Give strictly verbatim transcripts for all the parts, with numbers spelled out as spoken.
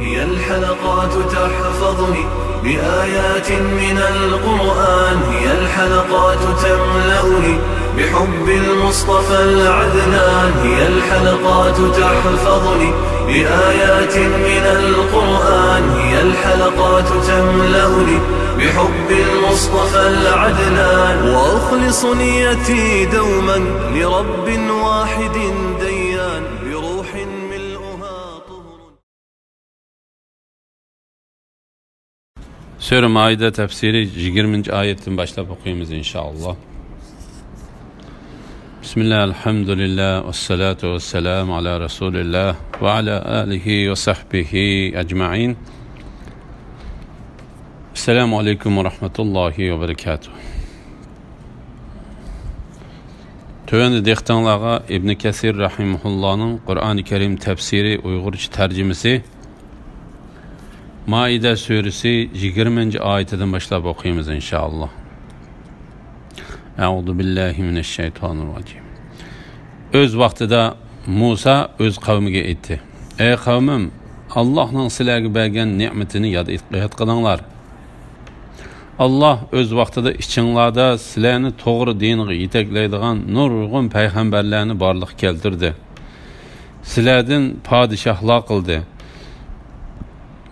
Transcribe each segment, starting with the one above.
هي الحلقات تحفظني بآيات من القرآن، هي الحلقات تملأني بحب المصطفى العدنان، هي الحلقات تحفظني بآيات من القرآن، هي الحلقات تملأني بحب المصطفى العدنان، وأخلص نيتي دوما لرب واحد ديان، بروح ملؤها طهر. سۈرە مائىدە تەپسىرى يىگىرمىنچى ئايەتتىن باشلاپ ئوقۇيمىز، ئىنشائاللا. بىسمىللا، ئەلھەمدۇلىللا، ۋەسسالاتۇ ۋەسسالامۇ ئالا رەسۇلىللا ۋە ئالا ئالىھى ۋە سەھبىھى ئەجمەئىن. ئەسسالامۇ ئەلەيكۇم ۋە رەھمەتۇللاھى ۋە بەرىكاتۇھ. تۆۋەندە دىققىتىڭلارغا ئىبنى كەسىر رەھىمەھۇللانىڭ قۇرئانى كەرىم تەپسىرى ئۇيغۇرچە تەرجىمىسى مائىدە سۈرىسى يىگىرمىنچى ئايىتىدىن باشلاپ ئوقۇيمىز، ئىنشائاللا. ئەئۇزۇ بىللاھى مىنەششەيتانىرراجىم. ئۆز ۋاقتىدا مۇسا ئۆز قەۋمىگە ئېيتتى: ئەي قەۋمىم، ئاللاھنىڭ سىلەرگە بەرگەن نېمىتىنى ياد، ياد قىلىڭلار. ئاللاھ ئۆز ۋاقتىدا ئىچىڭلاردا سىلەرنى توغرا دىنغا يېتەكلەيدىغان نۇرغۇن پەيغەمبەرلەرنى بارلىققا كەلتۈردى. سىلەردىن پادىشاھلار قىلدى.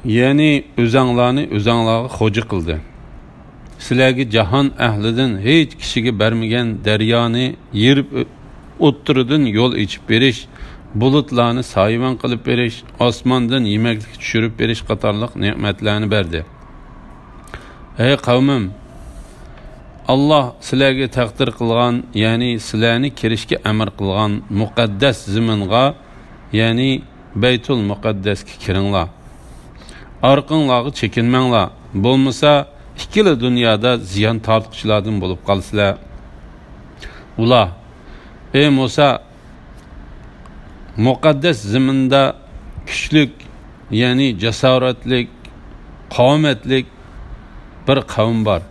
يەنى ئۆزەڭلارنى ئۆزەڭلارغا خوجا قىلدى. سىلەرگە جاھان ئەھلىدىن ھېچ كىشىگە بەرمىگەن دەريانى يېرىپ ئۆ-، ئوتتۇرىدىن يول ئېچىپ بېرىش، بۇلۇتلارنى سايىۋەن قىلىپ بېرىش، ئاسماندىن يېمەكلىك چۈشۈرۈپ بېرىش قاتارلىق نېمەتلەرنى بەردى. ئەي قەۋمىم، ئاللاھ سىلەرگە تەقدىر قىلغان، يەنى سىلەرنى كىرىشكە ئەمىر قىلغان مۇقەددەس زېمىنغا، يەنى بەيتۇل مۇقەددەسكە كىرىڭلار. ئارقىڭلارغا چېكىنمەڭلار، بولمىسا ئىككىلا دۇنيادا زىيان تارتقۇچىلاردىن بولۇپ قالىسىلەر. ئۇلار: ئەي مۇسا، مۇقەددەس زېمىندا كۈچلۈك، يەنى جاسارەتلىك، قاۋامەتلىك بىر قەۋم بار.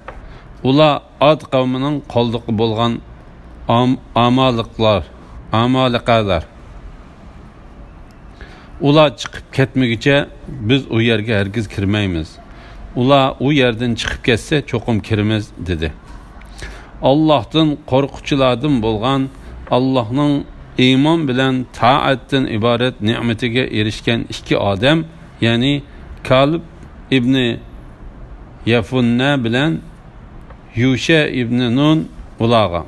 ئۇلار ئاد قەۋمىنىڭ قالدۇقى بولغان ئام-، ئامالىقلار، ئامالىقەلەر. ئۇلار چىقىپ كەتمىگۈچە بىز ئۇ يەرگە ھەرگىز كىرمەيمىز. ئۇلار ئۇ يەردىن چىقىپ كەتسە چوقۇم كىرىمىز، دېدى. ئاللاھتىن قورققۇچىلاردىن بولغان، ئاللاھنىڭ ئىمان بىلەن تائەتتىن ئىبارەت نېمىتىگە ئېرىشكەن ئىككى ئادەم، يەنى كالىب ئىبنى يەفۇننە بىلەن يۇشە ئىبنى نۇن ئۇلارغا: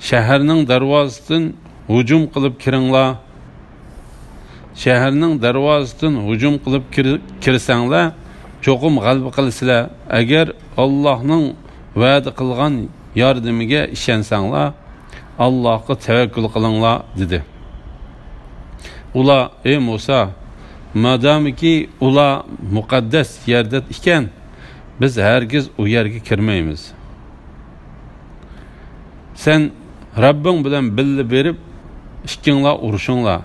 شەھەرنىڭ دەرۋازىسىدىن ھۇجۇم قىلىپ كىرىڭلار. شەھەرنىڭ دەرۋازىسىدىن ھۇجۇم قىلىپ كىر-، كىرسەڭلار، چوقۇم غەلىبە قىلىسىلەر. ئەگەر ئاللاھنىڭ ۋەدە قىلغان ياردىمىگە ئىشەنسەڭلار، ئاللاھقا تەۋەككۈل قىلىڭلار، دېدى. ئۇلار: ئەي مۇسا، مادامىكى ئۇلار مۇقەددەس يەردە ئىكەن، بىز ھەرگىز ئۇ يەرگە كىرمەيمىز. سەن رەببىڭ بىلەن بىللە بېرىپ، ئىككىڭلار ئۇرۇشۇڭلار.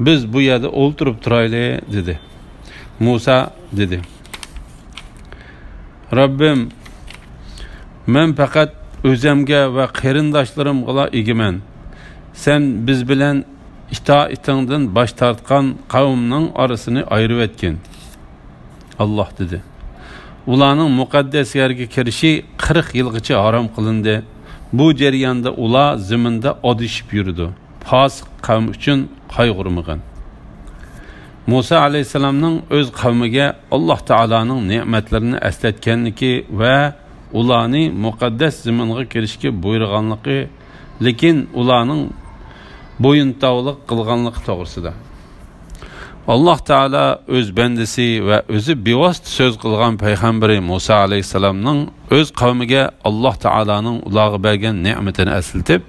بىز بۇ يەردە ئولتۇرۇپ تۇرايلى، دېدى. مۇسا دېدى: رەببىم، مەن پەقەت ئۆزەمگە ۋە قېرىنداشلىرىمغىلا ئىگىمەن. سەن بىز بىلەن ئىتائىتىڭدىن باش تارتقان قەۋمنىڭ ئارىسىنى ئايرىۋەتكىن. ئاللاھ دېدى: ئۇلارنىڭ مۇقەددەس يەرگە كىرىشى قىرىق يىلغىچە ھارام قىلىندى. بۇ جەرياندا ئۇلار زېمىندا ئادىشىپ يۈرىدۇ. پاسىق قەۋم ئۈچۈن قايغۇرمىغىن. مۇسا ئەلەيھىسسالامنىڭ ئۆز قەۋمىگە ئاللاھ تائالانىڭ نېمەتلىرىنى ئەسلەتكەنلىكى ۋە ئۇلارنى مۇقەددەس زېمىنغا كىرىشكە بۇيرۇغانلىقى، لېكىن ئۇلارنىڭ بويۇنتاۋلىق قىلغانلىقى توغرىسىدا. ئاللاھ تائالا ئۆز بەندىسى ۋە ئۆزى بىۋاسىتە سۆز قىلغان پەيغەمبىرى مۇسا ئەلەيھىسسالامنىڭ ئۆز قەۋمىگە ئاللاھ تائالانىڭ ئۇلارغا بەرگەن نېمىتىنى ئەسلىتىپ،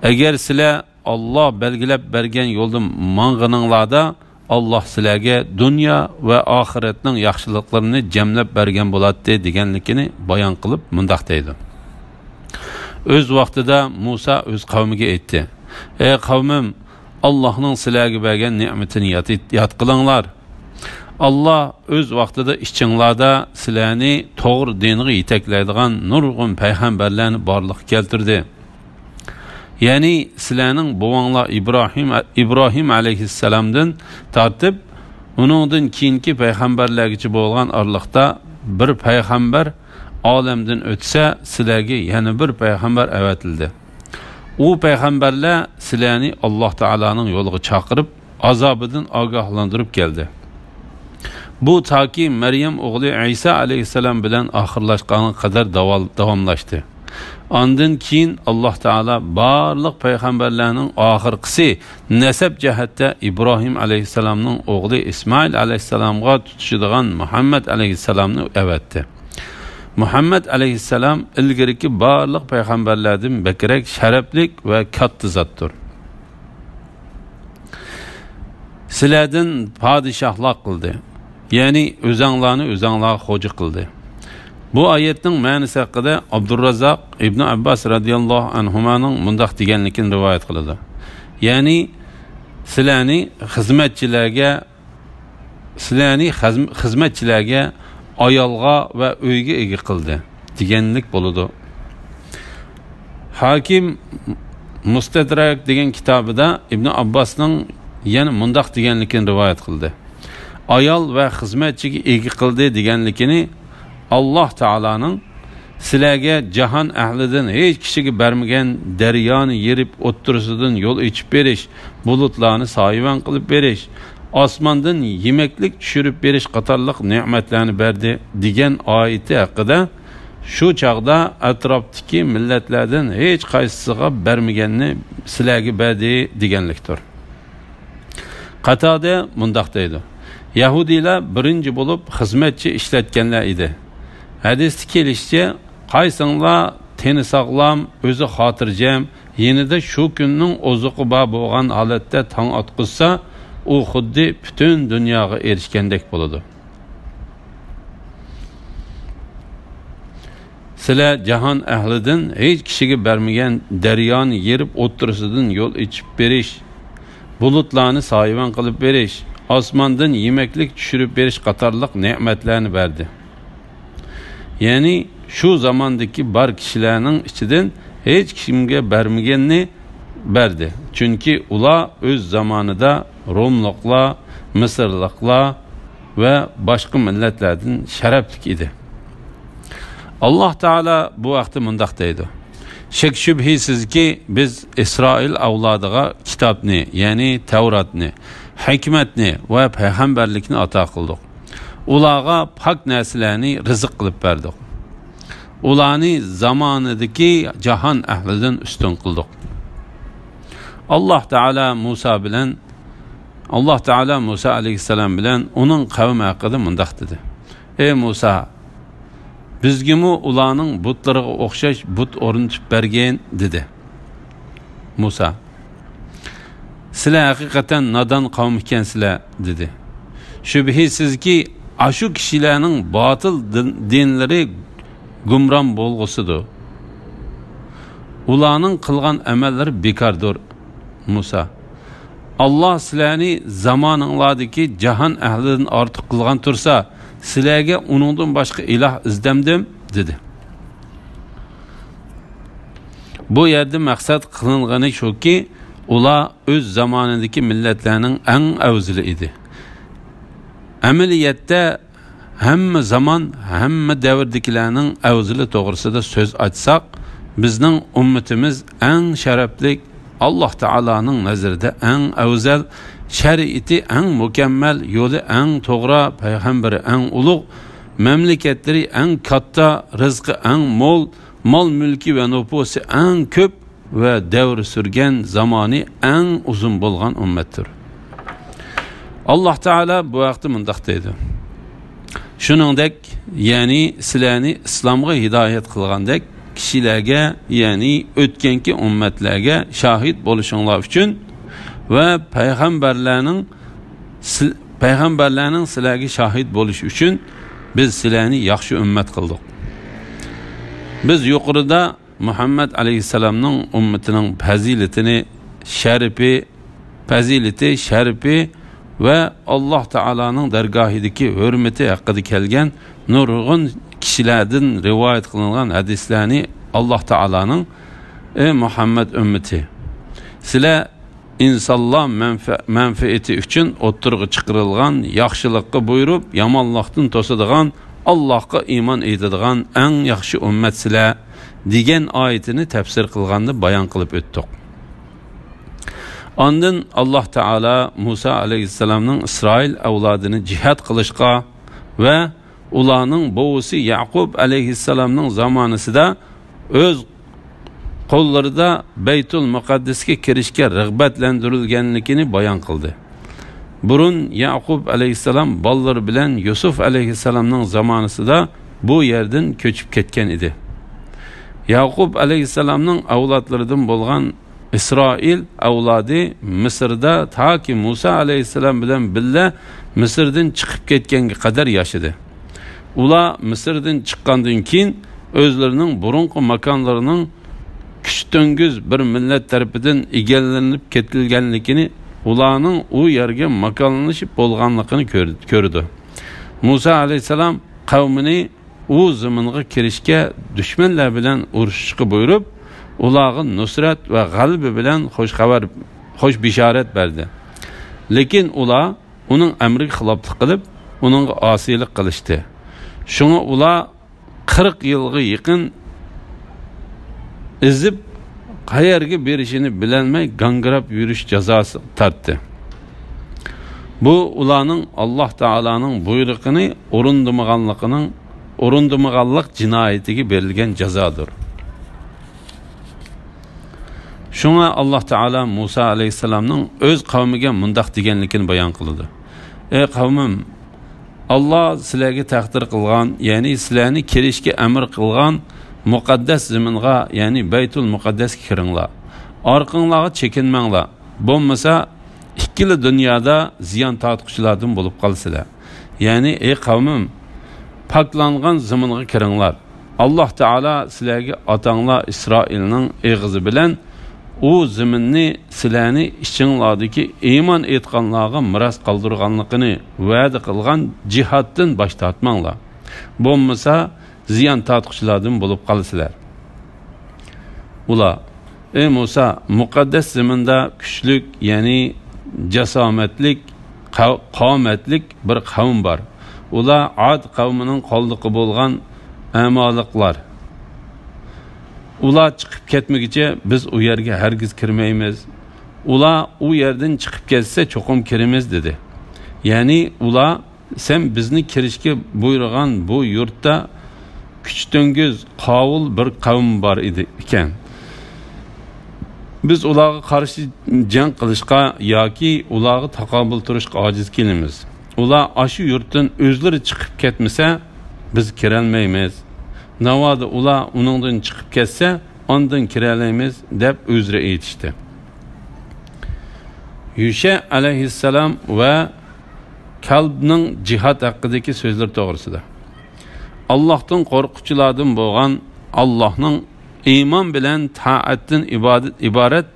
ئەگەر سىلەر ئاللاھ بەلگىلەپ بەرگەن يولدا ماڭغىنىڭلاردا، ئاللاھ سىلەرگە دۇنيا ۋە ئاخىرەتنىڭ ياخشىلىقلىرىنى جەملەپ بەرگەن بولاتتى، دېگەنلىكىنى بايان قىلىپ مۇنداق دەيدۇ. ئۆز ۋاقتىدا مۇسا ئۆز قەۋمىگە ئېيتتى: ئەي قەۋمىم، ئاللاھنىڭ سىلەرگە بەرگەن نېمىتىنى ياد، ياد قىلىڭلار. ئاللاھ ئۆز ۋاقتىدا ئىچىڭلاردا سىلەرنى توغرا دىنغا يېتەكلەيدىغان نۇرغۇن پەيغەمبەرلەرنى بارلىققا كەلتۈردى. يەنى سىلەرنىڭ بوۋاڭلار ئىبراھىم، ئىبراھىم ئەلەيھىسسالامدىن تارتىپ ئۇنىڭدىن كېيىنكى پەيغەمبەرلەرگىچە بولغان ئارىلىقتا بىر پەيغەمبەر ئالەمدىن ئۆتسە، سىلەرگە يەنە بىر پەيغەمبەر ئەۋەتىلدى. ئۇ پەيغەمبەرلەر سىلەرنى ئاللاھ تائالانىڭ يولىغا چاقىرىپ، ئازابىدىن ئاگاھلاندۇرۇپ كەلدى. بۇ تاكى مەريەم ئوغلى ئەيسا ئەلەيھىسسالام بىلەن ئاخىرلاشقانغا قەدەر داۋال-، داۋاملاشتى. ئاندىن كېيىن ئاللاھ تائالا بارلىق پەيغەمبەرلەرنىڭ ئاخىرقىسى نەسەب جەھەتتە ئىبراھىم ئەلەيھىسسالامنىڭ ئوغلى ئىسمائىل ئەلەيھىسسالامغا تۇتىشىدىغان مۇھەممەد ئەلەيھىسسالامنى ئەۋەتتى. مۇھەممەد ئەلەيھىسسالام ئىلگىرىكى بارلىق پەيغەمبەرلەردىن بەكرەك شەرەپلىك ۋە كاتتا زاتتۇر. سىلەردىن پادىشاھلار قىلدى، يەنى ئۆزەڭلارنى ئۆزەڭلارغا خوجا قىلدى. بۇ ئايەتنىڭ مەنىسى ھەققىدە ئابدۇررازاق ئىبنى ئابباس رەزىياللاھۇ ئەنھۇمانىڭ مۇنداق دېگەنلىكىنى رىۋايەت قىلىدۇ. يەنى، سىلەرنى خىزمەتچىلەرگە، سىلەرنى خەزم-، خىزمەتچىلەرگە، ئايالغا ۋە ئۆيگە ئىگە قىلدى، دېگەنلىك بولىدۇ. ھاكىم مۇستەدرەك دېگەن كىتابىدا ئىبنى ئابباسنىڭ يەنە مۇنداق دېگەنلىكىنى رىۋايەت قىلدى. ئايال ۋە خىزمەتچىگە ئىگە قىلدى دېگەنلىكىنى ئاللاھ تائالانىڭ سىلەرگە جاھان ئەھلىدىن ھېچ كىشىگە بەرمىگەن دەريانى يېرىپ ئوتتۇرىسىدىن يول ئېچىپ بېرىش، بۇلۇتلارنى سايىۋەن قىلىپ بېرىش، ئاسماندىن يېمەكلىك چۈشۈرۈپ بېرىش قاتارلىق نېمەتلەرنى بەردى، دېگەن ئايىتى ھەققىدە، شۇ چاغدا ئەتراپتىكى مىللەتلەردىن ھېچقايسىسىغا بەرمىگەننى سىلەرگە بەردى، دېگەنلىكتۇر. قاتادە مۇنداق دەيدۇ: يەھۇدىيلار بىرىنچى بولۇپ خىزمەتچى ئىشلەتكەنلەر ئىدى. ھەدىستە كېلىشىچە، قايسىڭلار تېنى ساغلام، ئۆزى خاتىرجەم، يېنىدا شۇ كۈننىڭ ئوزۇقى بار بولغان ھالەتتە تاڭ ئاتقۇزسا، ئۇ خۇددى پۈتۈن دۇنياغا ئېرىشكەندەك بولىدۇ. سىلەر جاھان ئەھلىدىن ھېچ كىشىگە بەرمىگەن دەريانى يېرىپ ئوتتۇرىسىدىن يول ئېچىپ بېرىش، بۇلۇتلارنى سايىۋەن قىلىپ بېرىش، ئاسماندىن يېمەكلىك چۈشۈرۈپ بېرىش قاتارلىق نېمەتلەرنى بەردى. يەنى شۇ زاماندىكى بار كىشىلەرنىڭ ئىچىدىن ھېچ كىمگە بەرمىگەننى بەردى. چۈنكى ئۇلار ئۆز زامانىدا روملۇقلار، مىسىرلىقلار ۋە باشقا مىللەتلەردىن شەرەپلىك ئىدى. ئاللاھ تائالا بۇ ھەقتە مۇنداق دەيدۇ: شەك-شۈبھىسىزكى، بىز ئىسرائىل ئەۋلادىغا كىتابنى، يەنى تەۋراتنى، ھېكمەتنى ۋە پەيغەمبەرلىكنى ئاتا قىلدۇق. ئۇلارغا پاك نەرسىلەرنى رىزىق قىلىپ بەردۇق. ئۇلارنى زامانىدىكى جاھان ئەھلىدىن ئۈستۈن قىلدۇق. ئاللاھ تائالا مۇسا بىلەن، ئاللاھ تائالا مۇسا ئەلەيھىسسالام بىلەن ئۇنىڭ قەۋمى ھەققىدە مۇنداق دېدى: ئەي مۇسا، بىزگىمۇ ئۇلارنىڭ بۇتلىرىغا ئوخشاش بۇت ئورنىتىپ بەرگىن، دېدى. مۇسا: سىلەر ھەقىقەتەن نادان قەۋم ئىكەنسىلەر، دېدى. شۈبھىسىزكى، ئاشۇ كىشىلەرنىڭ باتىل دىن-، دىنلىرى گۇمران بولغۇسىدۇر. ئۇلارنىڭ قىلغان ئەمەللىرى بىكاردۇر. مۇسا: ئاللاھ سىلەرنى زامانىڭلاردىكى جاھان ئەھلىدىن ئارتۇق قىلغان تۇرسا، سىلەرگە ئۇنىڭدىن باشقا ئىلاھ ئىزدەمدىم، دېدى. بۇ يەردە مەقسەت قىلىنغىنى شۇكى، ئۇلار ئۆز زامانىدىكى مىللەتلەرنىڭ ئەڭ ئەۋزىلى ئىدى. ئەمەلىيەتتە، ھەممە زامان، ھەممە دەۋردىكىلەرنىڭ ئەۋزىلى توغرىسىدا سۆز ئاچساق، بىزنىڭ ئۈممىتىمىز ئەڭ شەرەپلىك، ئاللاھ تائالانىڭ نەزىرىدە ئەڭ ئەۋزەل، شەرىئىتى ئەڭ مۇكەممەل، يولى ئەڭ توغرا، پەيغەمبىرى ئەڭ ئۇلۇغ، مەملىكەتلىرى ئەڭ كاتتا، رىزقى ئەڭ مول، مال-مۈلكى ۋە نوپۇسى ئەڭ كۆپ ۋە دەۋر سۈرگەن زامانى ئەڭ ئۇزۇن بولغان ئۈممەتتۇر. ئاللاھ تائالا بۇ ھەقتە مۇنداق دەيدۇ: شۇنىڭدەك، يەنى سىلەرنى ئىسلامغا ھىدايەت قىلغاندەك، كىشىلەرگە، يەنى ئۆتكەنكى ئۈممەتلەرگە شاھىت بولۇشۇڭلار ئۈچۈن ۋە پەيغەمبەرلەرنىڭ سىل-، پەيغەمبەرلەرنىڭ سىلەرگە شاھىت بولۇشى ئۈچۈن بىز سىلەرنى ياخشى ئۈممەت قىلدۇق. بىز يۇقىرىدا مۇھەممەد ئەلەيھىسسالامنىڭ ئۈممىتىنىڭ پەزىلىتىنى، شەرىپى، پەزىلىتى، شەرىپى ۋە ئاللاھ تائالانىڭ دەرگاھىدىكى ھۆرمىتى ھەققىدە كەلگەن نۇرغۇن كىشىلەردىن رىۋايەت قىلىنغان ھەدىسلەرنى ئاللاھ تائالانىڭ، ئەي مۇھەممەد ئۈممىتى، سىلەر ئىنسانلار مەنفە-، مەنپەئەتى ئۈچۈن ئوتتۇرىغا چىقىرىلغان، ياخشىلىققا بۇيرۇپ، يامانلىقتىن توسىدىغان، ئاللاھقا ئىمان ئېيتىدىغان ئەڭ ياخشى ئۈممەت سىلەر، دېگەن ئايىتىنى تەپسىر قىلغاندا بايان قىلىپ ئۆتتۇق. ئاندىن ئاللاھ تائالا مۇسا ئەلەيھىسسالامنىڭ ئىسرائىل ئەۋلادىنى جىھاد قىلىشقا ۋە ئۇلارنىڭ بوۋىسى يەقۇب ئەلەيھىسسالامنىڭ زامانىسىدا ئۆز قوللىرىدا بەيتۇل مۇقەددەسكە كىرىشكە رىغبەتلەندۈرۈلگەنلىكىنى بايان قىلدى. بۇرۇن يەقۇب ئەلەيھىسسالام بالىلىرى بىلەن يۈسۈف ئەلەيھىسسالامنىڭ زامانىسىدا بۇ يەردىن كۆچۈپ كەتكەن ئىدى. يەقۇب ئەلەيھىسسالامنىڭ ئەۋلادلىرىدىن بولغان ئىسرائىل ئەۋلادى مىسىردا تاكى مۇسا ئەلەيھىسسالام بىلەن بىللە مىسىردىن چىقىپ كەتكەنگە قەدەر ياشىدى. ئۇلار مىسىردىن چىققاندىن كېيىن ئۆزلىرىنىڭ بۇرۇنقى ماكانلىرىنىڭ كۈچتۈڭگۈز بىر مىللەت تەرىپىدىن ئىگىلىنىپ كېتىلگەنلىكىنى، ئۇلارنىڭ ئۇ يەرگە ماكانلىشىپ بولغانلىقىنى كۆر-، كۆرىدۇ. مۇسا ئەلەيھىسسالام قەۋمىنى ئۇ زېمىنغا كىرىشكە دۈشمەنلەر بىلەن ئۇرۇشۇشقا بۇيرۇپ، ئۇلارغا نۇسرەت ۋە غەلىبە بىلەن خۇش خەۋەر، خۇش بېشارەت بەردى. لېكىن ئۇلار ئۇنىڭ ئەمرىگە خىلاپلىق قىلىپ، ئۇنىڭغا ئاسىيلىق قىلىشتى. شۇڭا ئۇلار قىرىق يىلغا يېقىن ئېزىپ، قەيەرگە بېرىشىنى بىلەلمەي گاڭگىراپ يۈرۈش جازاسى تارتتى. بۇ ئۇلارنىڭ ئاللاھ تائالانىڭ بۇيرۇقىنى ئورۇندىمىغانلىقىنىڭ، ئورۇندىمىغانلىق جىنايىتىگە بېرىلگەن جازادۇر. شۇڭا ئاللاھ تائالا مۇسا ئەلەيھىسسالامنىڭ ئۆز قەۋمىگە مۇنداق دېگەنلىكىنى بايان قىلىدۇ: ئەي قەۋمىم، ئاللاھ سىلەرگە تەقدىر قىلغان، يەنى سىلەرنى كىرىشكە ئەمر قىلغان مۇقەددەس زېمىنغا، يەنى بەيتۇل مۇقەددەسكە كىرىڭلار. ئارقىڭلارغا چېكىنمەڭلار. بولمىسا، ئىككىلا دۇنيادا زىيان تارتقۇچىلاردىن بولۇپ قالىسىلەر. يەنى، ئەي قەۋمىم، پاكلانغان زېمىنغا كىرىڭلار. ئاللاھ تائالا سىلەرگە ئاتاڭلار ئىسرائىلنىڭ ئېغىزى بىلەن ئۇ زېمىننى سىلەرنى ئىچىڭلاردىكى ئىمان ئېيتقانلارغا مىراس قالدۇرغانلىقىنى ۋەدە قىلغان جىھادتىن باش تارتماڭلار. بولمىسا، زىيان تارتقۇچىلاردىن بولۇپ قالىسىلەر. ئۇلار، ئەي مۇسا، مۇقەددەس زېمىندا كۈچلۈك، يەنى جاسامەتلىك، قا-، قامەتلىك بىر قەۋم بار. ئۇلار ئاد قەۋمىنىڭ قالدۇقى بولغان ئەمالىقلار. ئۇلار چىقىپ كەتمىگۈچە بىز ئۇ يەرگە ھەرگىز كىرمەيمىز. ئۇلار ئۇ يەردىن چىقىپ كەتسە چوقۇم كىرىمىز، دېدى. يەنى ئۇلار، سەن بىزنى كىرىشكە بۇيرۇغان بۇ يۇرتتا كۈچتۈڭگۈز، قاۋۇل بىر قەۋم بار ئىدى ئىكەن. بىز ئۇلارغا قارشى جەڭ قىلىشقا ياكى ئۇلارغا تاقابىل تۇرۇشقا ئاجىز كېلىمىز. ئۇلار ئاشۇ يۇرتتىن ئۆزلىرى چىقىپ كەتمىسە، بىز كىرەلمەيمىز. ناۋادا ئۇلار ئۇنىڭدىن چىقىپ كەتسە، ئاندىن كىرەلەيمىز، دەپ ئۆزرە ئېيتىشتى. يۈشە ئەلەيھىسسالام ۋە كەلبنىڭ جىھاد ھەققىدىكى سۆزلىرى توغرىسىدا. ئاللاھتىن قورققۇچىلاردىن بولغان، ئاللاھنىڭ ئىمان بىلەن تائەتتىن ئىبادەت، ئىبارەت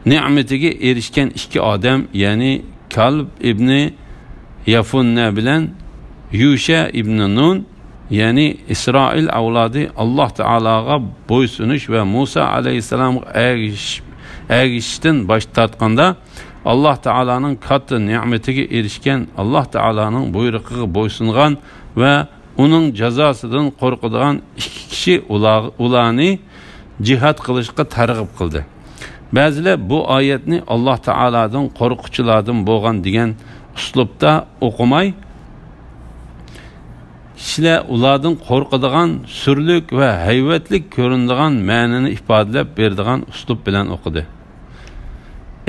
نېمىتىگە ئېرىشكەن ئىككى ئادەم، يەنى كالب ئىبنى يەفۇننە بىلەن يۈشە ئىبنى نۇن، يەنى ئىسرائىل ئەۋلادى ئاللاھ تائالاغا بويسۇنۇش ۋە مۇسا ئەلەيھىسسالامغا ئەگىشىش-، ئەگىشىشتىن باش تارتقاندا، ئاللاھ تائالانىڭ كاتتا نېمىتىگە ئېرىشكەن، ئاللاھ تائالانىڭ بۇيرۇقىغا بويسۇنغان ۋە ئۇنىڭ جازاسىدىن قورقىدىغان ئىككى كىشى ئۇلار-، ئۇلارنى جىھاد قىلىشقا تەرغىب قىلدى. بەزىلەر بۇ ئايەتنى ئاللاھ تائالادىن قورققۇچىلاردىن بولغان دېگەن ئۇسلۇبتا ئوقۇماي، كىشىلەر ئۇلاردىن قورقىدىغان سۈرلۈك ۋە ھەيۋەتلىك كۆرۈنىدىغان مەنىنى ئىپادىلەپ بېرىدىغان ئۇسلۇب بىلەن ئوقۇدى.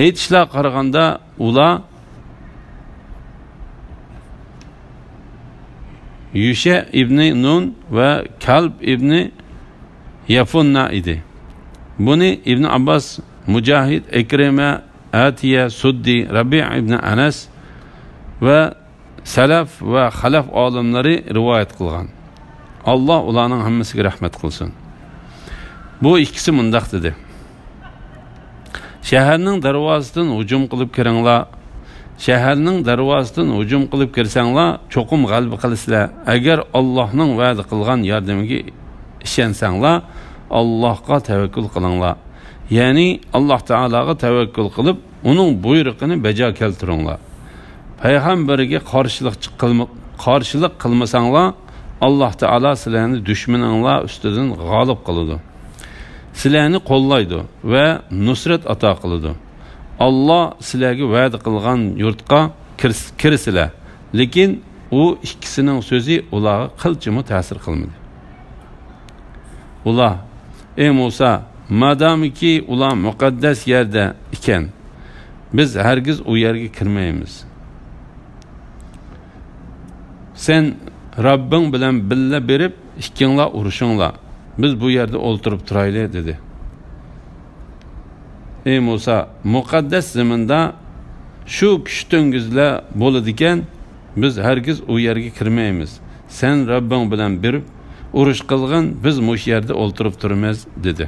ئېيتىشلارغا قارىغاندا، ئۇلار يۈشە ئىبنى نۇن ۋە كالب ئىبنى يەفۇننا ئىدى. بۇنى ئىبن ئابباس، مۇجاھىد، ئىكرىمە، ئەتىيە، سۇددى، رەبىئ ئىبن ئەنەس ۋە سەلەف ۋە خەلەف ئالىملىرى رىۋايەت قىلغان. ئاللاھ ئۇلارنىڭ ھەممىسىگە رەھمەت قىلسۇن. بۇ ئىككىسى مۇنداق دېدى: شەھەرنىڭ دەرۋازىسىدىن ھۇجۇم قىلىپ كىرىڭلار. شەھەرنىڭ دەرۋازىسىدىن ھۇجۇم قىلىپ كىرسەڭلار، چوقۇم غەلىبە قىلىسىلەر. ئەگەر ئاللاھنىڭ ۋەدە قىلغان ياردىمىگە ئىشەنسەڭلار، ئاللاھقا تەۋەككۈل قىلىڭلار. يەنى ئاللاھ تائالاغا تەۋەككۈل قىلىپ، ئۇنىڭ بۇيرۇقىنى بەجا كەلتۈرۈڭلار. پەيغەمبەرگە قارشىلىق قىلما-، قارشىلىق قىلمىساڭلار، ئاللاھ تائالا سىلەرنى دۈشمىنىڭلار ئۈستىدىن غالىب قىلىدۇ. سىلەرنى قوللايدۇ ۋە نۇسرەت ئاتا قىلىدۇ. ئاللاھ سىلەرگە ۋەدە قىلغان يۇرتقا كىرس-، كىرىسىلەر. لېكىن ئۇ ئىككىسىنىڭ سۆزى ئۇلارغا قىلچىمۇ تەسىر قىلمىدى. ئۇلار، ئەي مۇسا، مادامىكى ئۇلار مۇقەددەس يەردە ئىكەن، بىز ھەرگىز ئۇ يەرگە كىرمەيمىز. سەن رەببىڭ بىلەن بىللە بېرىپ، ئىككىڭلار ئۇرۇشۇڭلار، بىز بۇ يەردە ئولتۇرۇپ تۇرايلى، دېدى. ئەي مۇسا، مۇقەددەس زېمىندا شۇ كۈچتۈڭگۈزلەر بولىدىكەن، بىز ھەرگىز ئۇ يەرگە كىرمەيمىز. سەن رەببىڭ بىلەن بېرىپ ئۇرۇش قىلغىن، بىز مۇشۇ يەردە ئولتۇرۇپ تۇرىمىز، دېدى.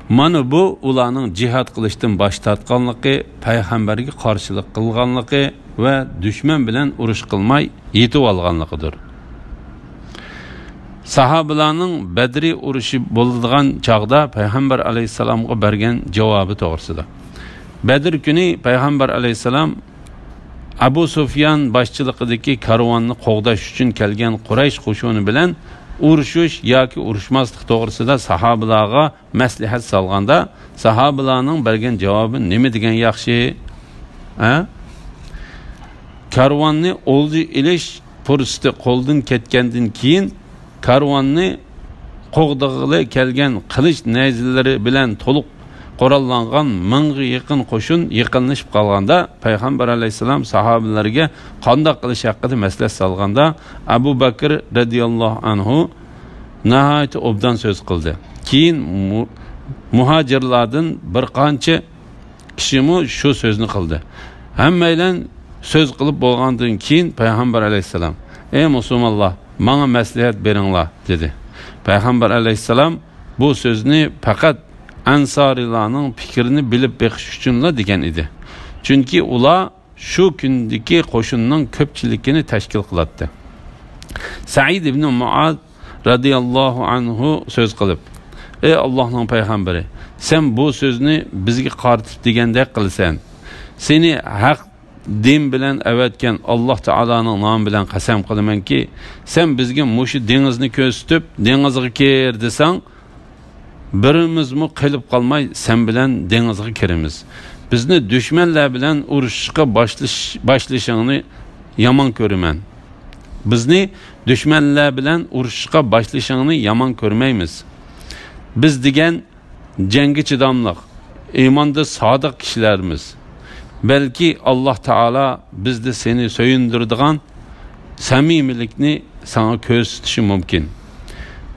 مانا بۇ ئۇلارنىڭ جىھاد قىلىشتىن باش تارتقانلىقى، پەيغەمبەرگە قارشىلىق قىلغانلىقى ۋە دۈشمەن بىلەن ئۇرۇش قىلماي يېتىۋالغانلىقىدۇر. ساھابىلارنىڭ بەدرى ئۇرۇشى بولىدىغان چاغدا پەيغەمبەر ئەلەيھىسسالامغا بەرگەن جاۋابى توغرىسىدا. بەدر كۈنى پەيغەمبەر ئەلەيھىسسالام ئەبۇ سۇفيان باشچىلىقىدىكى كارۋاننى قوغداش ئۈچۈن كەلگەن قۇرەيش قوشۇنى بىلەن ئۇرۇشۇش ياكى ئۇرۇشماسلىق توغرىسىدا ساھابىلارغا مەسلىھەت سالغاندا، ساھابىلارنىڭ بەرگەن جاۋابى نېمە دېگەن ياخشى؟ ھە؟ كارۋاننى ئولجا ئېلىش پۇرسىتى قولدىن كەتكەندىن كېيىن، كارۋاننى قوغدىغىلى كەلگەن قىلىچ نەيزىلىرى بىلەن تولۇق قوراللانغان مىڭغا يېقىن قوشۇن يېقىنلىشىپ قالغاندا، پەيغەمبەر ئەلەيھىسسالام ساھابىلەرگە قانداق قىلىش ھەققىدە مەسلىھەت سالغاندا، ئەبۇ بەكرى رەزىياللاھۇ ئەنھۇ ناھايىتى ئوبدان سۆز قىلدى. كېيىن مۇ-، مۇھاجىرلاردىن بىر قانچە كىشىمۇ شۇ سۆزنى قىلدى. ھەممەيلەن سۆز قىلىپ بولغاندىن كېيىن پەيغەمبەر ئەلەيھىسسالام، ئەي مۇسۇلمانلار، ماڭا مەسلىھەت بېرىڭلار، دېدى. پەيغەمبەر ئەلەيھىسسالام بۇ سۆزنى پەقەت ئەنسارىيلارنىڭ پىكرىنى بىلىپ بېقىش ئۈچۈنلا دېگەن ئىدى. چۈنكى ئۇلار شۇ كۈندىكى قوشۇننىڭ كۆپچىلىكىنى تەشكىل قىلاتتى. سەئىد ئىبنى مۇئاز رەزىياللاھۇ ئەنھۇ سۆز قىلىپ، ئەي ئاللاھنىڭ پەيغەمبىرى، سەن بۇ سۆزنى بىزگە قارىتىپ دېگەندەك قىلىسەن. سېنى ھەق دىن بىلەن ئەۋەتكەن ئاللاھ تائالانىڭ نامى بىلەن قەسەم قىلىمەنكى، سەن بىزگە مۇشۇ دېڭىزنى كۆرسىتىپ، دېڭىزغا كىر دېسەڭ، بىرىمىزمۇ قېلىپ قالماي سەن بىلەن دېڭىزغا كىرىمىز. بىزنى دۈشمەنلەر بىلەن ئۇرۇشۇشقا باشلىش-، باشلىشىڭنى يامان كۆرىمەن. بىزنى دۈشمەنلەر بىلەن ئۇرۇشۇشقا باشلىشىڭنى يامان كۆرمەيمىز. بىز دېگەن جەڭگە چىداملىق، ئىماندا سادىق كىشىلەرمىز. بەلكى ئاللاھ تائالا بىزدە سېنى سۆيۈندۈرىدىغان سەمىمىيلىكنى ساڭا كۆرسىتىشى مۇمكىن.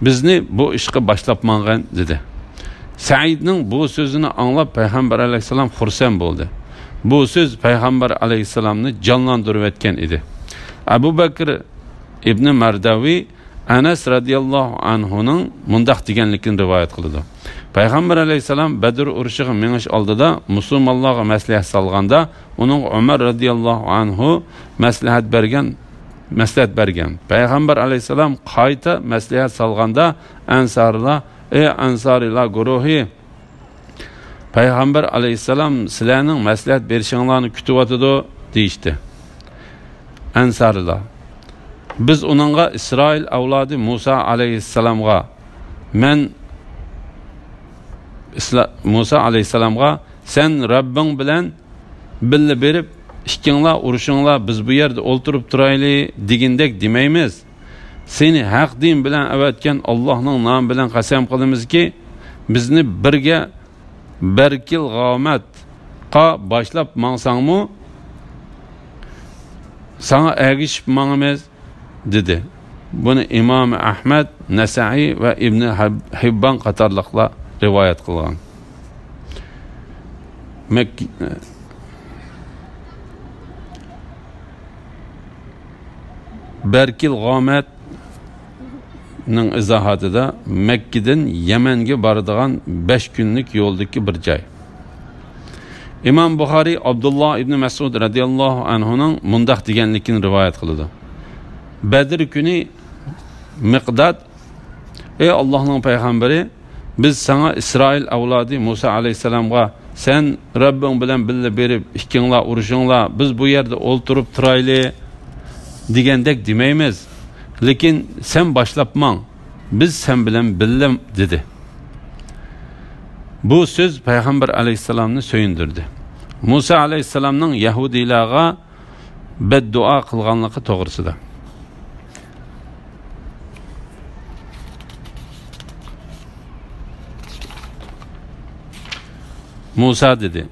بىزنى بۇ ئىشقا باشلاپ ماڭغىن، دېدى. سەئىدنىڭ بۇ سۆزىنى ئاڭلاپ پەيغەمبەر ئەلەيھىسسالام خۇرسەن بولدى. بۇ سۆز پەيغەمبەر ئەلەيھىسسالامنى جانلاندۇرۇۋەتكەن ئىدى. ئەبۇ بەكرى ئىبنى مەردەۋى ئەنەس رەزىياللاھۇ ئەنھۇنىڭ مۇنداق دېگەنلىكىنى رىۋايەت قىلىدۇ. پەيغەمبەر ئەلەيھىسسالام بەدر ئۇرۇشىغا مېڭىش ئالدىدا مۇسۇلمانلارغا مەسلىھەت سالغاندا، ئۇنىڭغا ئۆمەر رەزىياللاھۇ ئەنھۇ مەسلىھەت بەرگەن، مەسلىھەت بەرگەن. پەيغەمبەر ئەلەيھىسسالام قايتا مەسلىھەت سالغاندا، ئەنسارىلار، ئەي ئەنسارىلار گۇرۇھى، پەيغەمبەر ئەلەيھىسسالام سىلەرنىڭ مەسلىھەت بېرىشىڭلارنى كۈتۈۋاتىدۇ، دېيىشتى. ئەنسارىلار، بىز ئۇنىڭغا ئىسرائىل ئەۋلادى مۇسا ئەلەيھىسسالامغا، مەن ئىسلا-، مۇسا ئەلەيھىسسالامغا، سەن رەببىڭ بىلەن بىللە بېرىپ، ئىككىڭلار ئۇرۇشۇڭلار، بىز بۇ يەردە ئولتۇرۇپ تۇرايلى، دېگىنىدەك دېمەيمىز. سېنى ھەق دىن بىلەن ئەۋەتكەن ئاللاھنىڭ نامى بىلەن قەسەم قىلىمىزكى، بىزنى بىرگە بەركىل غامەتقا باشلاپ ماڭساڭمۇ، ساڭا ئەگىشىپ ماڭىمىز، دېدى. بۇنى ئىمام ئەھمەد، نەسائىي ۋە ئىبنى ھەب-، ھىببان قاتارلىقلار رىۋايەت قىلغان. مەك-، بەركىل غامەتنىڭ ئىزاھاتىدا، مەككىدىن يەمەنگە بارىدىغان بەش كۈنلۈك يولدىكى بىر جاي. ئىمام بۇخارىي ئابدۇللا ئىبنى مەسئۇد رەزىياللاھۇ ئەنھۇنىڭ مۇنداق دېگەنلىكىنى رىۋايەت قىلىدۇ. بەدر كۈنى مىقداد، ئەي ئاللاھنىڭ پەيغەمبىرى، بىز ساڭا ئىسرائىل ئەۋلادى مۇسا ئەلەيھىسسالامغا، سەن رەببىڭ بىلەن بىللە بېرىپ، ئىككىڭلار ئۇرۇشۇڭلار، بىز بۇ يەردە ئولتۇرۇپ تۇرايلى دېگەندەك دېمەيمىز. لېكىن سەن باشلاپ ماڭ، بىز سەن بىلەن بىللە، دېدى. بۇ سۆز پەيغەمبەر ئەلەيھىسسالامنى سۆيۈندۈردى. مۇسا ئەلەيھىسسالامنىڭ يەھۇدىيلارغا بەددۇئا قىلغانلىقى توغرىسىدا. مۇسا دېدى: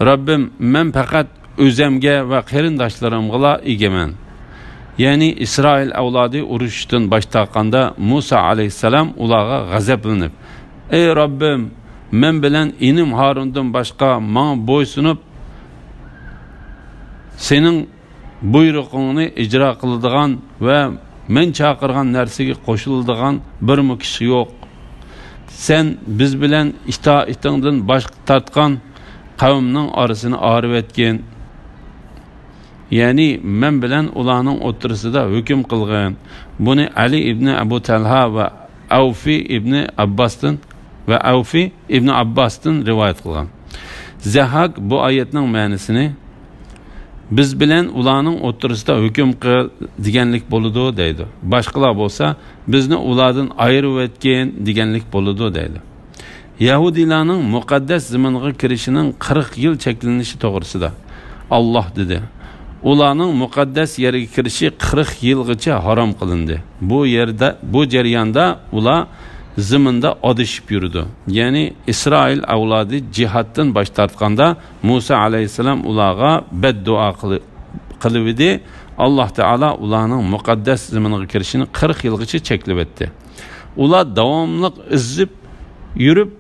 رەببىم، مەن پەقەت ئۆزەمگە ۋە قېرىنداشلىرىمغىلا ئىگىمەن. يەنى ئىسرائىل ئەۋلادى ئۇرۇشۇشتىن باش تارتقاندا، مۇسا ئەلەيھىسسالام ئۇلارغا غەزەپلىنىپ: ئەي رەببىم، مەن بىلەن ئىنىم ھارۇندىن باشقا ماڭا بويسۇنۇپ، سېنىڭ بۇيرۇقۇڭنى ئىجرا قىلىدىغان ۋە مەن چاقىرغان نەرسىگە قوشۇلىدىغان بىرمۇ كىشى يوق. سەن بىز بىلەن ئىتائىتىڭدىن باش تارتقان قەۋمنىڭ ئارىسىنى ئايرىۋەتكىن. يەنى مەن بىلەن ئۇلارنىڭ ئوتتۇرىسىدا ھۆكۈم قىلغىن. بۇنى ئەلى ئىبنى ئەبۇ تەلھا ۋە ئەۋفى ئىبنى ئابباستىن ۋە ئەۋفى ئىبنى ئابباستىن رىۋايەت قىلغان. زەھھاك بۇ ئايەتنىڭ مەنىسىنى، بىز بىلەن ئۇلارنىڭ ئوتتۇرىسىدا ھۆكۈم قىل دېگەنلىك بولىدۇ دەيدۇ. باشقىلار بولسا، بىزنى ئۇلاردىن ئايرىۋەتكىن دېگەنلىك بولىدۇ دەيدۇ. يەھۇدىيلارنىڭ مۇقەددەس زېمىنغا كىرىشىنىڭ قىرىق يىل چەكلىنىشى توغرىسىدا ئاللاھ دېدى: ئۇلارنىڭ مۇقەددەس يەرگە كىرىشى قىرىق يىلغىچە ھارام قىلىندى. بۇ يەردە، بۇ جەرياندا ئۇلار زېمىندا ئادىشىپ يۈرىدۇ. يەنى ئىسرائىل ئەۋلادى جىھادتىن باش تارتقاندا، مۇسا ئەلەيھىسسالام ئۇلارغا بەددۇئا قىلى-، قىلىۋىدى. ئاللاھ تائالا ئۇلارنىڭ مۇقەددەس زېمىنغا كىرىشىنى قىرىق يىلغىچە چەكلىۋەتتى. ئۇلار داۋاملىق ئېزىپ يۈرۈپ،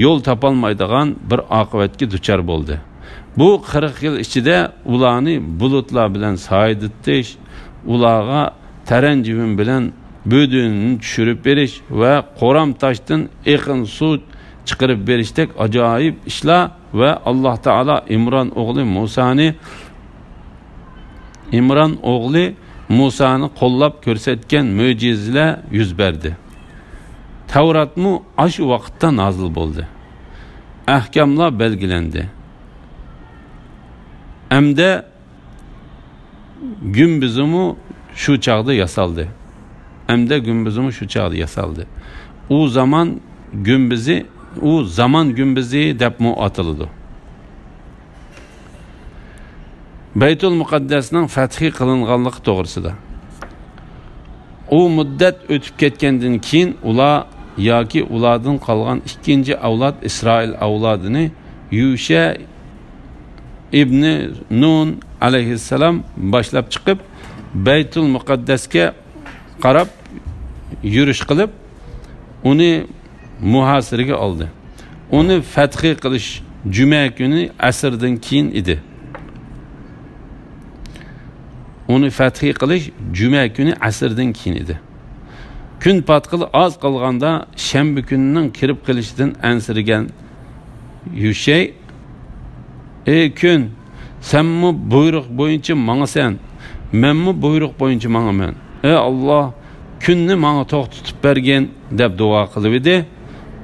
يول تاپالمايدىغان بىر ئاقىۋەتكە دۇچار بولدى. بۇ قىرىق يىل ئىچىدە ئۇلارنى بۇلۇتلار بىلەن سايىدىتىش، ئۇلارغا تەرەنجىۋىن بىلەن بۆدۈنىنى چۈشۈرۈپ بېرىش ۋە قورام تاشتىن ئېقىن سۇ چىقىرىپ بېرىشتەك ئاجايىپ ئىشلار ۋە ئاللاھ تائالا ئىمران ئوغلى مۇسانى، ئىمران ئوغلى مۇسانى قوللاپ كۆرسەتكەن مۆجىزىلەر يۈز بەردى. تەۋراتمۇ ئاشۇ ۋاقىتتا نازىل بولدى. ئەھكاملار بەلگىلەندى. ئەمدى گۈمبىزىمۇ شۇ چاغدا ياسالدى. ئەمدى گۈمبىزىمۇ شۇ چاغدا ياسالدى. ئۇ زامان گۈمبىزى، ئۇ زامان گۈمبىزى دەپمۇ ئاتىلىدۇ. بەيتۇل مۇقەددەسنىڭ فەتھى قىلىنغانلىقى توغرىسىدا. ئۇ مۇددەت ئۆتۈپ كەتكەندىن كېيىن، ئۇلار ياكى ئۇلاردىن قالغان ئىككىنچى ئەۋلاد ئىسرائىل ئەۋلادىنى يۇشە ئىبنى نۇن ئەلەيھىسسالام باشلاپ چىقىپ، بەيتۇل مۇقەددەسكە قاراپ يۈرۈش قىلىپ، ئۇنى مۇھاسىرىگە ئالدى. ئۇنى فەتھى قىلىش جۈمە كۈنى ئەسىردىن كېيىن ئىدى. ئۇنى فەتھى قىلىش جۈمە كۈنى ئەسىردىن كېيىن ئىدى. كۈن پاتقىلى ئاز قالغاندا، شەنبە كۈنىنىڭ كىرىپ قېلىشىدىن ئەنسىرىگەن يۈشەي: ئەي كۈن، سەنمۇ بۇيرۇق بويىچە ماڭىسەن، مەنمۇ بۇيرۇق بويىچە ماڭىمەن. ئەي ئاللاھ، كۈننى ماڭا توختىتىپ بەرگىن، دەپ دۇئا قىلىۋىدى.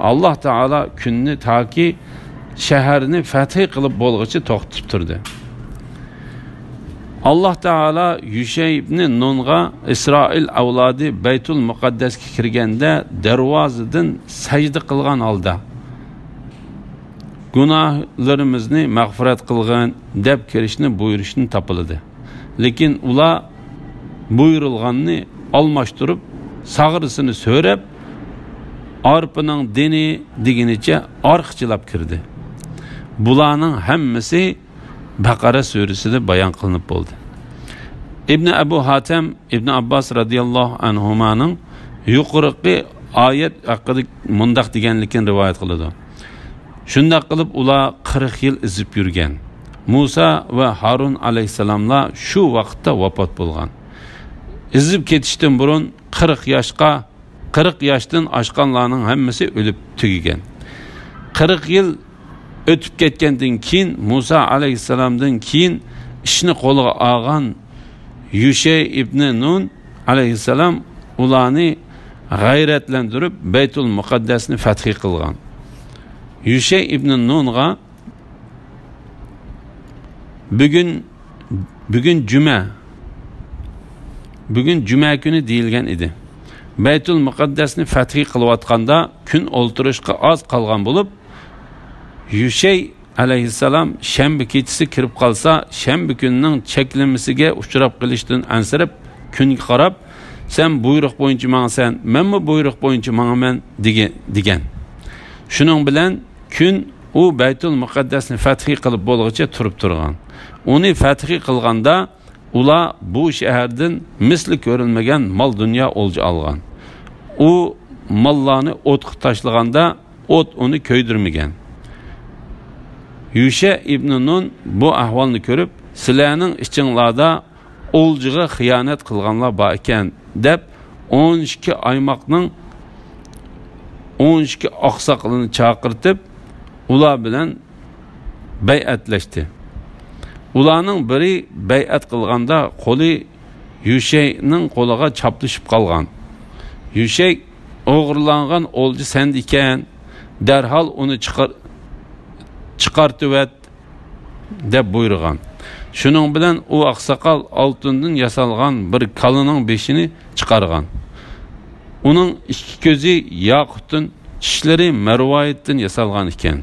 ئاللاھ تائالا كۈننى تاكى شەھەرنى فەتھى قىلىپ بولغۇچە توختىتىپ تۇردى. ئاللاھ تائالا يۈشەي ئىبنى نۇنغا ئىسرائىل ئەۋلادى بەيتۇل مۇقەددەسكە كىرگەندە دەرۋازىدىن سەجدە قىلغان ھالدا، گۇناھلىرىمىزنى مەغپىرەت قىلغىن، دەپ كىرىشنى بۇيرۇشنى تاپىلىدى. لېكىن ئۇلار بۇيرۇلغاننى ئالماشتۇرۇپ، ساغرىسىنى سۆرەپ، ئارپىنىڭ دېنى دېگىنىچە ئارقىچىلاپ كىردى. بۇلارنىڭ ھەممىسى بەقەرە سۈرىسىدە بايان قىلىنىپ بولدى. ئىبنى ئەبۇ ھاتەم ئىبنى ئابباس رەزىياللاھۇ ئەنھۇمانىڭ يۇقىرىقى ئايەت ھەققىدە مۇنداق دېگەنلىكىنى رىۋايەت قىلىدۇ: شۇنداق قىلىپ ئۇلار قىرىق يىل ئېزىپ يۈرگەن. مۇسا ۋە ھارۇن ئەلەيھىسسالاملار شۇ ۋاقىتتا ۋاپات بولغان. ئېزىپ كېتىشتىن بۇرۇن قىرىق ياشقا، قىرىق ياشتىن ئاشقانلارنىڭ ھەممىسى ئۆلۈپ تۈگىگەن. قىرىق يىل ئۆتۈپ كەتكەندىن كېيىن، مۇسا ئەلەيھىسسالامدىن كېيىن ئىشنى قولىغا ئالغان يۈشەي ئىبنى نۇن ئەلەيھىسسالام ئۇلارنى غەيرەتلەندۈرۈپ، بەيتۇل مۇقەددەسنى فەتھى قىلغان. يۈشەي ئىبنى نۇنغا بۈگۈن، بۈگۈن جۈمە، بۈگۈن جۈمە كۈنى دېيىلگەن ئىدى. بەيتۇل مۇقەددەسنى فەتھى قىلىۋاتقاندا كۈن ئولتۇرۇشقا ئاز قالغان بولۇپ، يۈشەي ئەلەيھىسسالام شەنبە كېچىسى كىرىپ قالسا، شەنبە كۈنىنىڭ چەكلىمىسىگە ئۇچراپ قېلىشتىن ئەنسىرەپ، كۈنگە قاراپ، «سەن بۇيرۇق بويىچە ماڭىسەن، مەنمۇ بۇيرۇق بويىچە ماڭىمەن» دېگە-، دېگەن. شۇنىڭ بىلەن كۈن ئۇ بەيتۇل مۇقەددەسنى فەتھى قىلىپ بولغۇچە تۇرۇپ تۇرغان. ئۇنى فەتھى قىلغاندا، ئۇلار بۇ شەھەردىن مىسلى كۆرۈلمىگەن مال-دۇنيا ئولجا ئالغان. ئۇ ماللارنى ئوتقا تاشلىغاندا، ئوت ئۇنى كۆيدۈرمىگەن. يۈشە ئىبنى نۇن بۇ ئەھۋالنى كۆرۈپ، «سىلەرنىڭ ئىچىڭلاردا ئولجىغا خىيانەت قىلغانلار بار ئىكەن» دەپ، ئون ئىككى ئايماقنىڭ ئون ئىككى ئاقساقىلىنى چاقىرتىپ، ئۇلار بىلەن بەيئەتلەشتى. ئۇلارنىڭ بىرى بەيئەت قىلغاندا قولى يۈشەينىڭ قولىغا چاپلىشىپ قالغان. يۈشەي، «ئوغرىلانغان ئولجا سەندە ئىكەن، دەرھال ئۇنى چىقار-، چىقارتىۋەت» دەپ بۇيرۇغان. شۇنىڭ بىلەن ئۇ ئاقساقال ئالتۇندىن ياسالغان بىر كالىنىڭ بېشىنى چىقارغان. ئۇنىڭ ئىككى كۆزى ياقۇتتىن، چىشلىرى مەرۋايىتتىن ياسالغان ئىكەن.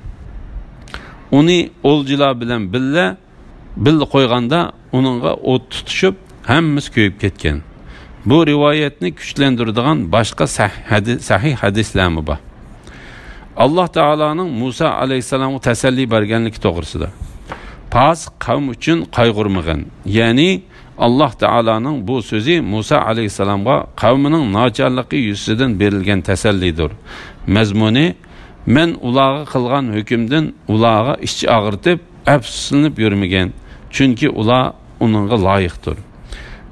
ئۇنى ئولجىلار بىلەن بىللە، بىللە قويغاندا ئۇنىڭغا ئوت تۇتۇشۇپ، ھەممىسى كۆيۈپ كەتكەن. بۇ رىۋايەتنى كۈچلەندۈرىدىغان باشقا سەھ-، ھەدى-، سەھىھ ھەدىسلەرمۇ بار. ئاللاھ تائالانىڭ مۇسا ئەلەيھىسسالامغا تەسەللى بەرگەنلىكى توغرىسىدا. پاسىق قەۋم ئۈچۈن قايغۇرمىغىن. يەنى، ئاللاھ تائالانىڭ بۇ سۆزى مۇسا ئەلەيھىسسالامغا قەۋمىنىڭ ناچارلىقى يۈزىسىدىن بېرىلگەن تەسەللىدۇر. مەزمۇنى، مەن ئۇلارغا قىلغان ھۆكۈمدىن ئۇلارغا ئىچ ئاغرىتىپ، ئەپسۇسلىنىپ يۈرمىگەن، چۈنكى ئۇلار ئۇنىڭغا لايىقتۇر.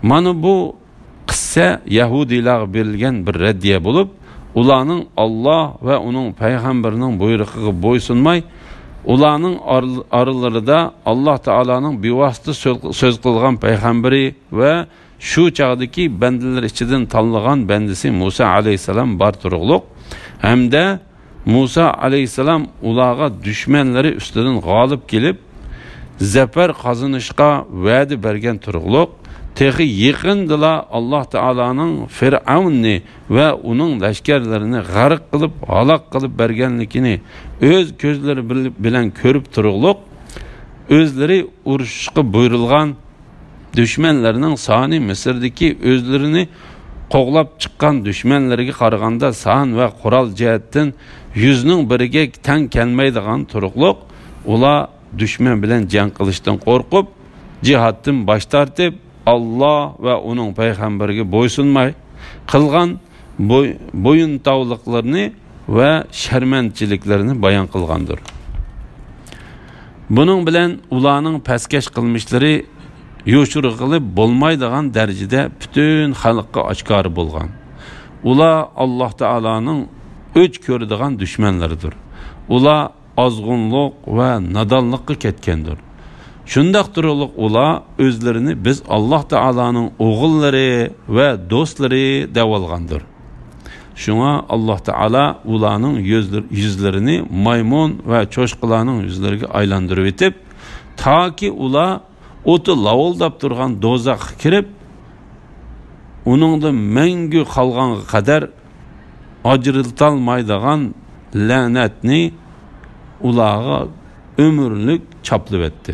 مانا بۇ قىسسە يەھۇدىيلارغا بېرىلگەن بىر رەددىيە بولۇپ، ئۇلارنىڭ ئاللاھ ۋە ئۇنىڭ پەيغەمبىرىنىڭ بۇيرۇقىغا بويسۇنماي، ئۇلارنىڭ ئار-، ئارىلىرىدا ئاللاھ تائالانىڭ بىۋاسىتە سۆز، سۆز قىلغان پەيغەمبىرى ۋە شۇ چاغدىكى بەندىلەر ئىچىدىن تاللىغان بەندىسى مۇسا ئەلەيھىسسالام بار تۇرۇقلۇق ھەمدە مۇسا ئەلەيھىسسالام ئۇلارغا دۈشمەنلىرى ئۈستىدىن غالىب كېلىپ، زەپەر قازىنىشقا ۋەدە بەرگەن تۇرۇقلۇق، تېخى يېقىندىلا ئاللاھ تائالانىڭ فىرئەۋننى ۋە ئۇنىڭ لەشكەرلىرىنى غەرق قىلىپ، ھالاك قىلىپ بەرگەنلىكىنى ئۆز كۆزلىرى بىل-، بىلەن كۆرۈپ تۇرۇقلۇق، ئۆزلىرى ئۇرۇشۇشقا بۇيرۇلغان دۈشمەنلەرنىڭ سانى مىسىردىكى ئۆزلىرىنى قوغلاپ چىققان دۈشمەنلىرىگە قارىغاندا سان ۋە قورال جەھەتتىن يۈزنىڭ بىرىگە تەڭ كەلمەيدىغان تۇرۇقلۇق، ئۇلار دۈشمەن بىلەن جەڭ قىلىشتىن قورقۇپ، جىھادتىن باش تارتىپ، ئاللاھ ۋە ئۇنىڭ پەيغەمبىرىگە بويسۇنماي قىلغان بوي-، بويۇنتاۋلىقلىرىنى ۋە شەرمەندىچىلىكلىرىنى بايان قىلغاندۇر. بۇنىڭ بىلەن ئۇلارنىڭ پەسكەش قىلمىشلىرى يوشۇرغىلى بولمايدىغان دەرىجىدە پۈتۈن خەلققە ئاشكارا بولغان. ئۇلار ئاللاھ تائالانىڭ ئۆچ كۆرىدىغان دۈشمەنلىرىدۇر. ئۇلار ئازغۇنلۇق ۋە نادانلىققا كەتكەندۇر. شۇنداق تۇرۇقلۇق ئۇلار ئۆزلىرىنى بىز ئاللاھ تائالانىڭ ئوغۇللىرى ۋە دوستلىرى دەۋالغاندۇر. شۇڭا ئاللاھ تائالا ئۇلارنىڭ يۈزلىرى، يۈزلىرىنى مايمۇن ۋە چوشقىلارنىڭ يۈزلىرىگە ئايلاندۇرۇۋېتىپ، تاكى ئۇلار ئوتى لاۋۇلداپ تۇرغان دوزاخقا كىرىپ، ئۇنىڭدا مەڭگۈ قالغانغا قەدەر ئاجرىتالمايدىغان لەنەتنى ئۇلارغا ئۆمۈرلۈك چاپلىۋەتتى.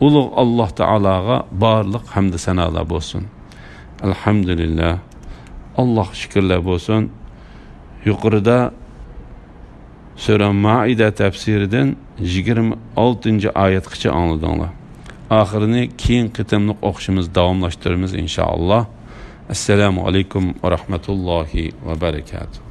ئۇلۇغ ئاللاھ تائالاغا بارلىق ھەمدۇ سانالار بولسۇن. ئەلھەمدۇلىللاھ. ئاللاھقا شۈكۈرلەر بولسۇن. يۇقىرىدا سۈرە مائىدە تەپسىرىدىن يىگىرمە ئالتىنچى ئايەتقىچە ئاڭلىدىڭلار. ئاخىرىنى كېيىن قېتىملىق ئوقۇشىمىز داۋاملاشتۇرىمىز، ئىنشائاللاھ. ئەسسالامۇ ئەلەيكۇم ۋە رەھمەتۇللاھى ۋە بەرەكاتۇھ.